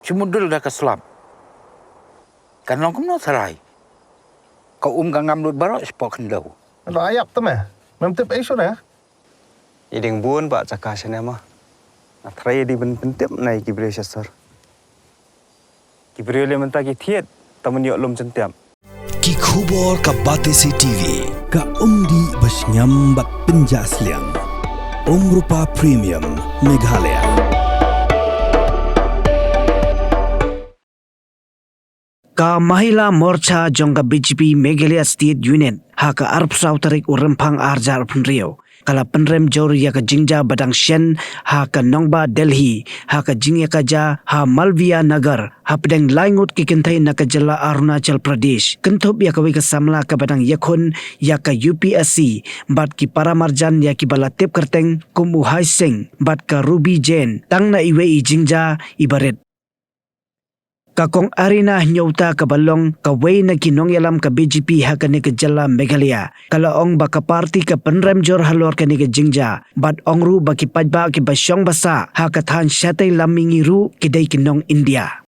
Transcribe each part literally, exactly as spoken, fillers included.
Shi mudul da ka slap. Kan long kumno tharai. Ka um ka ngam lut baroh shapoh khyndew. Lo ayap te me. Mem tip ei shuh ne. I ding bun ba jaka shane ma. Nga tharai i dei ban pyntip na i ki briew sha sor. Ki briew lei mynta ki thied, ta man ïoh lum jyntiap. Ki khubor ka Batesi T V, ka umdih ba shngiam bad pynjah sliang. Umrupa Premium, Meghalaya. Ka Mahila Morcha jong ka B J P Meghalaya State Unit, ha ka arphew saw tarik u Rymphang arhajar arphew hynriew, ka la pynrem jur ïa ka jingjia ba dang shen ha ka nongbah Delhi, ha ka jingïakajia ha Malviya Nagar, hapdeng lai ngut ki kynthei na ka jylla Arunachal Pradesh, kynthup ïa kawei ka samla kaba dang ïakhun ïa ka U P S C, bad ki paramarjan ïa kiba la tip kyrteng kum u Hai Singh, bad ka Ruby Jain, tang na iwei i jingjia iba rit. Ka Kong Arina Hynñiewta kaba long kawei na ki nongïalam ka B J P ha kane ka jylla Meghalaya, ka la ong ba ka party ka pynrem jur halor kane ka jingjia, bad ong ruh ba ki paidbah kiba shong ba sah ha ka thaiñ shatei lam mihngi ruh ki dei ki nong India.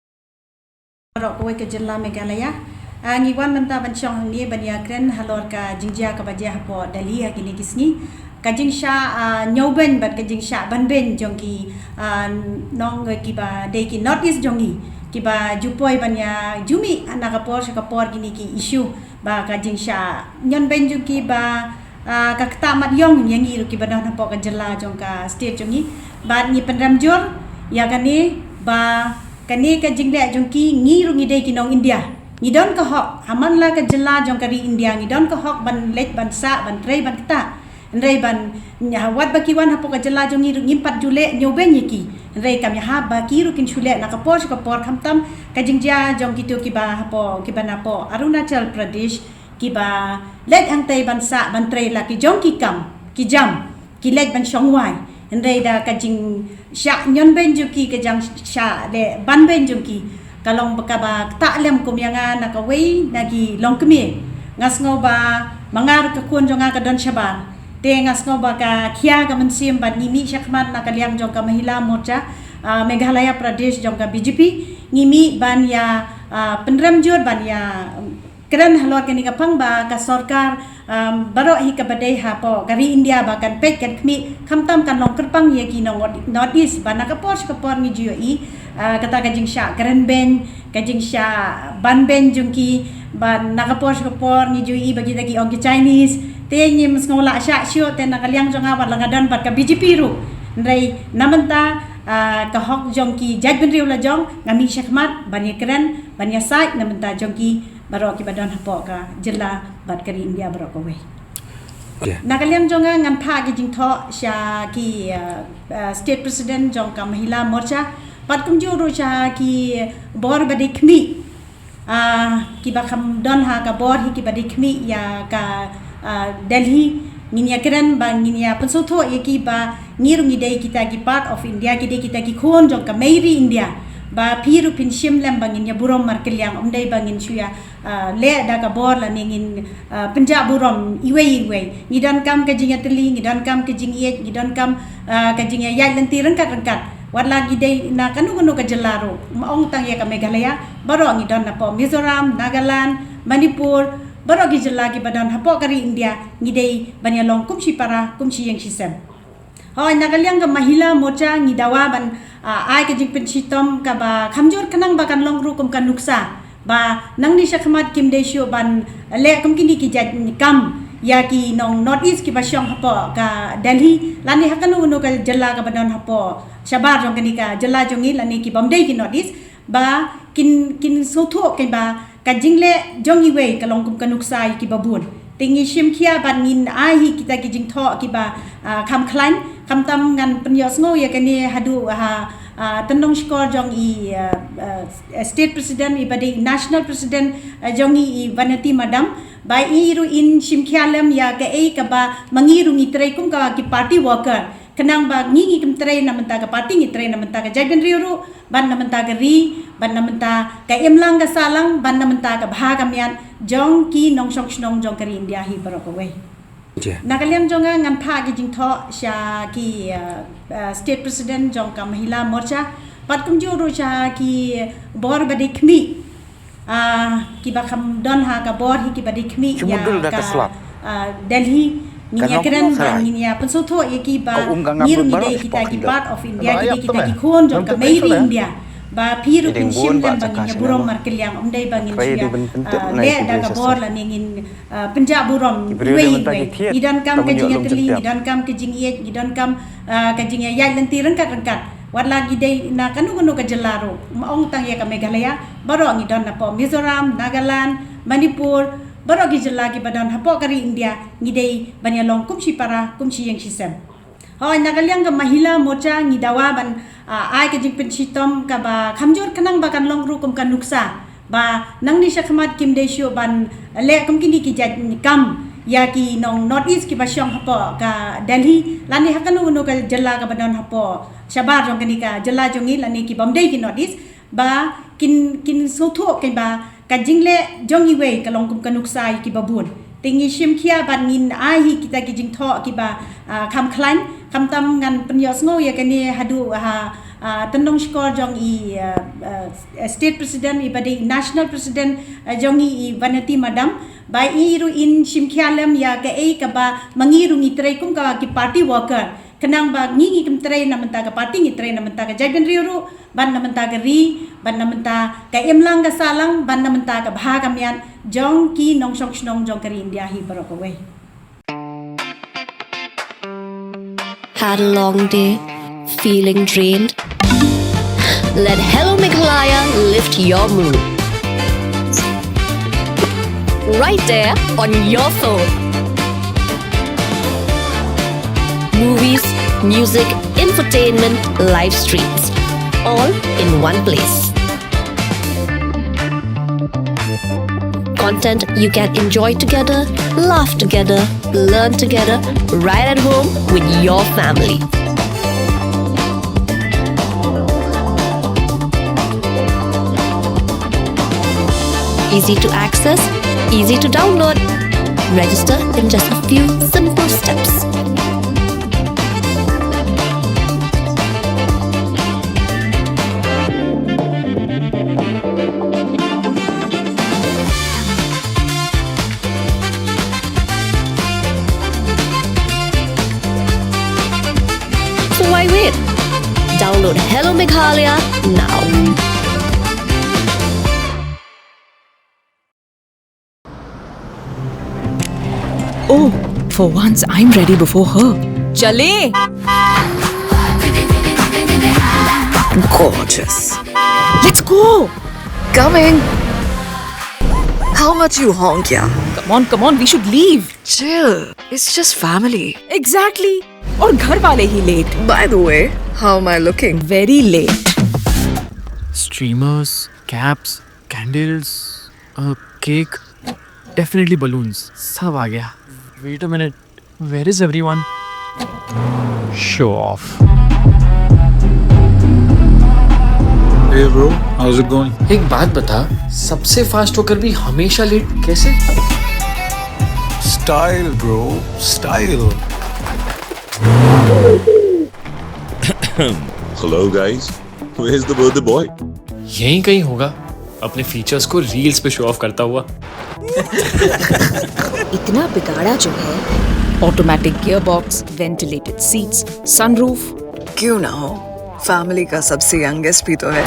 Baroh kawei ka jylla Meghalaya, ah, ngi wan mynta ban shong hangne ban ïakren halor ka jingjia kaba jia hapoh Delhi ha kine ki sngi. Ka jingshah, ah, ñiewbeiñ bad ka jingshah banbeiñ jong ki, ah, nong kiba dei ki North East jong ngi, kiba ju poi ban ïa ju mih na ka por sha ka por kine ki issue, ba ka jingshah ñiewbeiñ jong ki ba, ah, ka ktah mat ïong ïa ngi ruh kiba don hapoh ka jylla jong ka state jong ngi. Bad ngi pynrem jur ïa kane ba kane ka jingleh jong ki, ngi ruh ngi dei ki nong India. Ngi don ka hok, ha man la ka jylla jong ka ri India, ngi don ka hok ban leit ban sah, ban trei ban ktah. Hynrei ban, wat ba ki wan hapoh ka jylla jong ngi ruh ngim pat ju leh ñiewbeiñ ïa ki. Hynrei kam ïahap ba ki ruh kin shu leh na ka por sha ka por, khamtam ka jingjia jong kito kiba hapoh, kiba napoh Arunachal Pradesh, kiba leit hangtei ban sah ban trei la ki jong ki kam ki jam, ki leit ban shong wai. Hynrei da ka jingshah ñiewbeiñ jong ki, ka jingshah leh banbeiñ jong ki, ka long ba kaba ktah lem kum ïa nga na kawei na ki longkmie. Nga sngew ba ma nga ruh ka khun jong nga ka don shabar. Te nga sngew ba ka khia ka mynsiem bad ngi mih shakhmat na ka liang jong ka Mahila Morcha, ah, Meghalaya Pradesh jong ka B J P, ngi mih ban ïa, ah, pynrem jur ban ïa, um, kren halor kane ka pang ba ka sorkar, um, baroh hi kaba dei hapoh ka ri India ba kan peit kan khmih, khamtam kan long kyrpang ïa ki nong North East, ba na ka por sha ka por ngi ju ïohi, ah, kata ka jingshah kren beiñ, ka jingshah banbeiñ jong ki, ba na ka por sha ka por ngi ju ïohi ba kita ki ong ki Chinese. Te ngim sngew lah shah shuh, te na ka liang jong nga wat la nga don bad ka B J P ruh, hynrei na mynta, ah, ka hok jong ki jaitbynriew la jong, nga mih shakhmat ban ïa kren, ban ïa said na mynta jong ki baroh kiba don hapoh ka jylla bad ka ri India baroh kawei. Okay. Na ka liang jong nga ngan phah ki jingthoh sha ki, ah, ah, State President jong ka Mahila Morcha, bad kumjuh ruh sha ki bor ba dei khmih, ah, kiba kham don ha ka bor hi kiba dei khmih ïa ka, ah, Delhi. Ngin ïa kren ba ngin ïa pynsngewthuh ïa ki ba ngi ruh ngi dei kita ki part of India, ki dei kita ki khun jong ka mei ri India. Ba phi ruh phin shim lem ba ngin ïa burom markylliang, ym dei ba ngin shu ïa, ah, leh da ka bor lane ngin, ah, pynjah burom iwei iwei. Ngi donkam ka jingïatylli, ngi donkam ka jingïeit, ngi donkam, ah, ka jingïaid lynti ryngkat ryngkat. Wat la ngi dei na kano kano ka jylla ruh, ym ong tang ïa ka Meghalaya, baroh ngi don napoh Mizoram, Nagaland, Manipur, baroh ki jylla kiba don hapoh ka ri India, ngi dei ban ïa long kum shi para, kum shi ïing shi sem. Hooid, na ka liang ka Mahila Morcha ngi dawa ban, ah, ai ka jingpynshitom kaba kham jur khnang ba kan long ruh kum ka nuksa. Ba nangne shakhmat kim dei shuh ban leh kum kine ki jait kam ïa ki nong North East kiba shong hapoh ka Delhi, lane ha kano kano ka jylla kaba don hapoh shabar jong kane ka jylla jong ngi, lane ki bym dei ki North East, ba kin, kin sngewthuh kein ba ka jingleh jong iwei ka long kum ka nuksa ïa kiba bun. Te ngi shim khia bad ngin ai hi kita ki jingthoh kiba, ah, kham khlaiñ, khamtam ngan pynïohsngew ïa kane haduh ha, ah, tyndong shkor jong i, ah, ah, State President, iba dei National President, ah, jong i, i Vanity Madam, ba i ruh in shim khia lem ïa kaei kaba ma ngi ruh ngi trei kum ka ki party worker. Khnang ba ngi ngi khlem trei na bynta ka party, ngi trei na bynta ka jaitbynriew ruh, bad na bynta ka ri, bad na bynta ka imlang ka sahlang, bad na bynta ka bha ka miat jong ki nongshong shnong jong ka ri India hi baroh kawei. Jia. Na ka liang jong nga ngan phah ki jingthoh sha ki, uh, uh, State President jong ka Mahila Morcha, Pat kumjuh ruh sha ki bor ba dei khmih. Ah, kiba kham don ha ka bor hi kiba dei khmih ïa ka, ah, Delhi. Ngin ïakren ba ngin ïa pynsngewthuh ïa ki ba ngi ruh ngi dei kita ki part of India, ki dei kita ki khun jong ka Mei ri India. Ba phi ruh phin shim lem ba ngin ïa burom markylliang, ym dei ba ngin shu ïa, ah, leh da ka bor lane ngin, ah, pynjah burom iwei iwei. Ngi donkam ka jingïatylli, ngi donkam ka jingïeit, ngi donkam, ah, ka jingïaid lynti ryngkat ryngkat. Wat la ki dei na kano kano ka jylla ruh, ym ong tang ïa ka Meghalaya, baroh ngi don hapoh Mizoram, Nagaland, Manipur, baroh ki jylla kiba don hapoh ka ri India, ngi dei ban ïalong kum shi para, kum shi ïing shi sem. Hooid, na ka liang ka Mahila Morcha ngi dawa ban, ah, ai ka jingpynshitom kaba kham jur khnang ba kan long ruh kum ka nuksa. Ba nangne shakhmat kim dei shuh ban leh kum kine ki jait kam ïa ki nong North East kiba shong hapoh ka Delhi lane ha kano kano ka jylla kaba don hapoh shabar jong kane ka jylla jong ngi lane ki bym dei ki North East, ba kin, kin sngewthuh kin ba ka jingleh jong iwei ka long kum ka nuksa ïa kiba bun. Te ngi shim khia bad ngin ai hi kita ki jingthoh kiba, ah, kham khlaiñ, khamtam ngan pynïohsngew ïa kane haduh ha, ah, tyndong shkor jong i, ah, ah, State President, i ba dei National President, ah, jong ngi, i Vanity Madam, ba i ruh in shim khia lem ïa kaei kaba ma ngi ruh ngi trei kum ka ki party worker. Khnang ba ngi, ngi kim trei na bynta ka party, ngi trei na bynta ka jaitbynriew ruh, bad na bynta ka ri, bad na bynta ka imlang ka sahlang, bad na bynta ka bha ka miat jong ki nongshong shnong jong ka ri India hi baroh kawei. Had a long day? Feeling drained? Let Hello Meghalaya lift your mood. Right there on your phone. Movies, music, entertainment, live streams, all in one place. Content you can enjoy together, laugh together, learn together, right at home with your family. Easy to access, easy to download. Register in just a few simple steps. So why wait? Download Hello Meghalaya now. Oh, for once I'm ready before her. चलें। Gorgeous. Let's go. Coming. How much you honk, yeah? Come on, come on, we should leave. Chill. It's just family. Exactly. और घर वाले ही late. By the way, how am I looking? Very late. Streamers, caps, candles, a cake, definitely balloons. सब आ गया. Wait a minute. Where is everyone? Show off. Hey bro, how's it going? एक बात बता, सबसे fast होकर भी हमेशा late कैसे? Style bro, style. Hello guys, where's the birthday boy? यहीं कहीं होगा, अपने features को reels पे show off करता हुआ. इतना बिगाड़ा जो है. Automatic gearbox, ventilated seats, sunroof. क्यों ना हो, family का सबसे youngest भी तो है.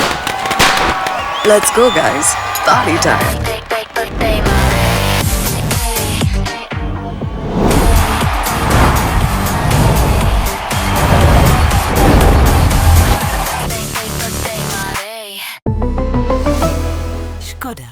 Let's go guys, party time. Skoda.